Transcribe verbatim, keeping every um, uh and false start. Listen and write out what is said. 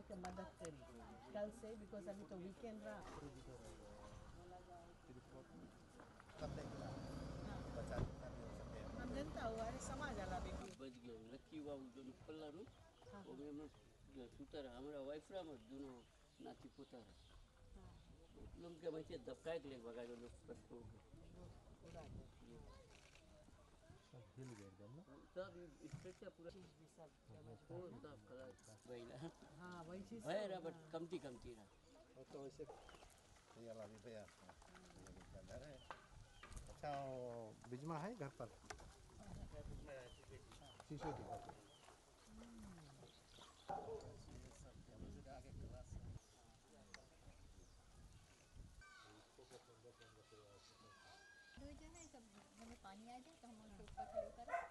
कि मदद करी कल से, because अभी तो वीकेंड रहा। कब देख रहा? हाँ। बच्चा जितना भी हो सकते हैं। हम जनता हुआ है, समाज वाला भी। बच गया, लक्की बाबू जो पल्ला रू, हाँ, वो हाँ। भी हम सुतर, हमारा वाइफ रहा, हम दोनों नाती पोता रहा। हाँ। लोग के बच्चे दबकाए के ले भगा जो लोग पशु हो गए। उड़ा दो। सब हिल गए एकदम ना? सब स्ट्रक्चर पूरा। चीज भी सब डैमेज हो, सब खलास। वही ना। हाँ, वही चीज भैया सब, रहा, but हाँ। कमती, कमती रहा। वो तो वैसे भैया ला भी भैया। ये भी क्या घर है? अच्छा, वो बिजमा है घर पर? शीशे की। ये सब डैमेज हो गया, आगे खलास है। दो जन है, सब, हमें पानी आ जाए तो हम उनके ऊपर खड़े उतर आए।